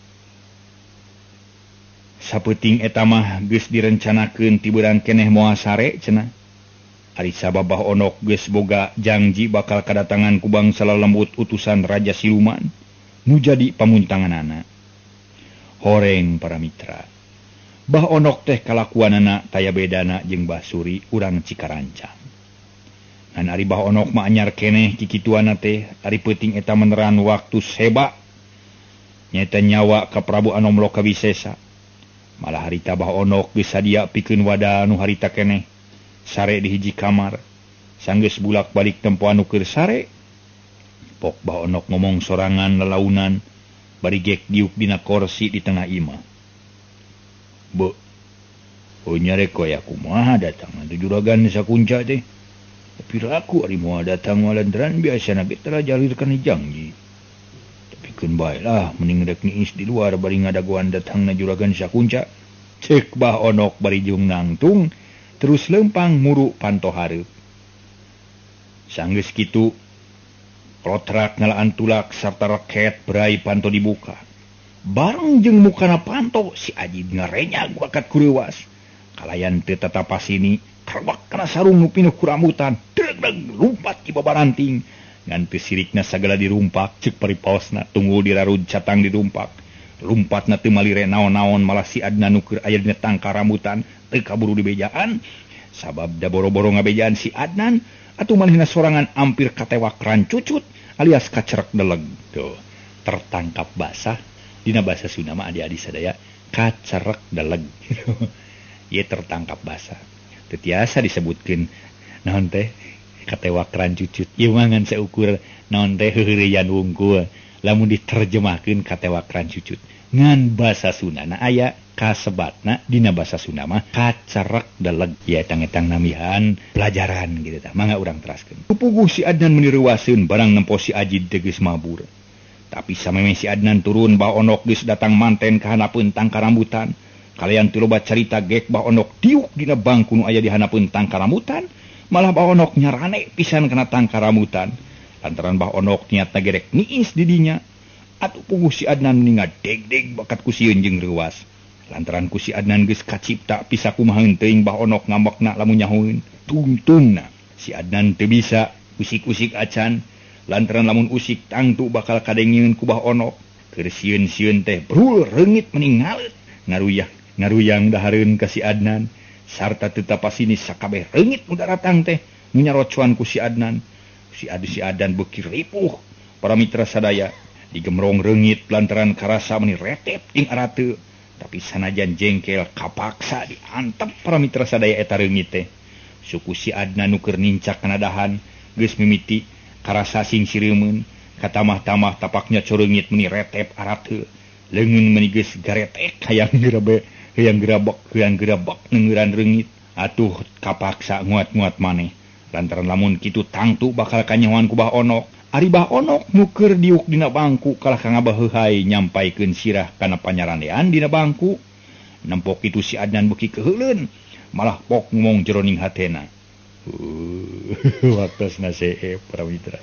sapeuting eta mah geus direncanakeun ti beurang keneh moal sare cenah. Ari sabab Bah Onok geus boga janji bakal kadatangan ku bangsa lelembut utusan Raja Siluman nu jadi pamuntanganana. Horeng para mitra. Bah Onok teh kalakuanana taya bedana jeung Bah Suri urang Cikarancang. Ngan ari Bah Onok mah anyar keneh kikituanna teh ari peuting eta meneran waktu seba nyaeta nyawa ka Prabu Anom Lokawisesa. Malah harita Bah Onok geus sadia pikeun wadah nu harita keneh. Sare di hiji kamar. Sanggeus bulak-balik tempo anu keur sare. Pok Bah Onok ngomong sorangan lalaunan bari gek diuk dina korsi di tengah imah. Be, oh nyarek kaya kumaha datang atuh juragan sakunca teh. Tapi raku ari moal datang lantaran biasana ge tara jalirkeun janji. Tapi keun bae lah mending rek niis di luar bari ngadagoan datangna juragan sakunca. Cek Bah Onok bari jeung nangtung terus lempang muru panto hareup. Sanggeus kitu klotrak ngalaan tulak sarta reket berai panto dibuka. Bareng jeung mukana panto si Ajid ngarenyag bakat kureuwas. Kalayan teu tatapasini karwak kana sarung nu pinuh ku rambutan. Deg-deg lumpat ki babaranting. Ngan teu sirikna sagala dirumpak ceuk paripaosna tunggul dirarud catang dirumpak. Lumpatna teu malire naon-naon malah si Adnan nu keur aya dina tangkal rambutan teu kaburu dibejaan. Sabab da boro-boro ngabejaan si Adnan atuh manehna sorangan ampir katewak rancucut alias kacerek deleg. Tuh, tertangkap basah. Dina bahasa Sunda mah adi-adi sadaya kacerek deleg. Ieu tertangkap basah. Teu tiasa disebutkeun Naon teh katewakran cucut. Ieu mah ngan saukur naon teh heureyan wungkul. Lamun diterjemahkeun katewakran cucut. Ngan basa Sundana aya kasebatna dina basa Sunda mah kacerek deleg. Ya etang-etang namihan pelajaran gitu tah. Mangga urang teraskeun. Puguh si Adnan meuni reuwaseun barang nempo si Ajid teh geus mabur. Tapi samemeh si Adnan turun Bah Onok geus datang manten ka hanapeun tangkal rambutan. Kalian teu loba carita gek Bah Onok diuk dina bangku nu aya di hanapeun tangkal rambutan. Malah Bah Onok nyarane pisan kana tangkal rambutan. Lantaran Bah Onok niatna gerek niis di dinya. Atuh puguh si Adnan meni ngadegdeg bakat ku sieun jeung reuwas. Lantaran ku si Adnan geus kacipta pisa kumaha teuing Bah Onok ngambekna lamun nyahoeun. Tungtungna si Adnan teu bisa usik-usik acan. Lantaran lamun usik tangtu bakal kadengeun ku Bah Onok. Keur sieun-sieun teh brul reungit meni ngalet. Ngaruyang dahareun ka si Adnan sarta teu tapasini sakabeh reungit nu daratang teh nu nyarocoan ku si Adnan. Si Adnan beuki ripuh para mitra sadaya digemrong reungit lantaran karasa meni retep jeung arate. Tapi sanajan jengkel kapaksa diantep para mitra sadaya eta reungit teh. Suku si Adnan nu keur nincak kana dahan geus mimiti karasa sing sireumeun katamah-tamah tapaknya coreungit meni retep arate. Leungeun meni geus garetek hayang gerabe hayang gerabak neungeuran reungit. Atuh kapaksa nguat-nguat maneh lantaran lamun kitu tangtu bakal kanyahoan ku Bah Onok. Ari Bah Onok nu keur diuk dina bangku kalah ka ngabaheuhay nyampaikeun sirah kana panyarandean dina bangku. Nempok kitu si Adnan beuki keuheuleun malah pok ngomong jeroning hatena. Waktosna seep para mitra.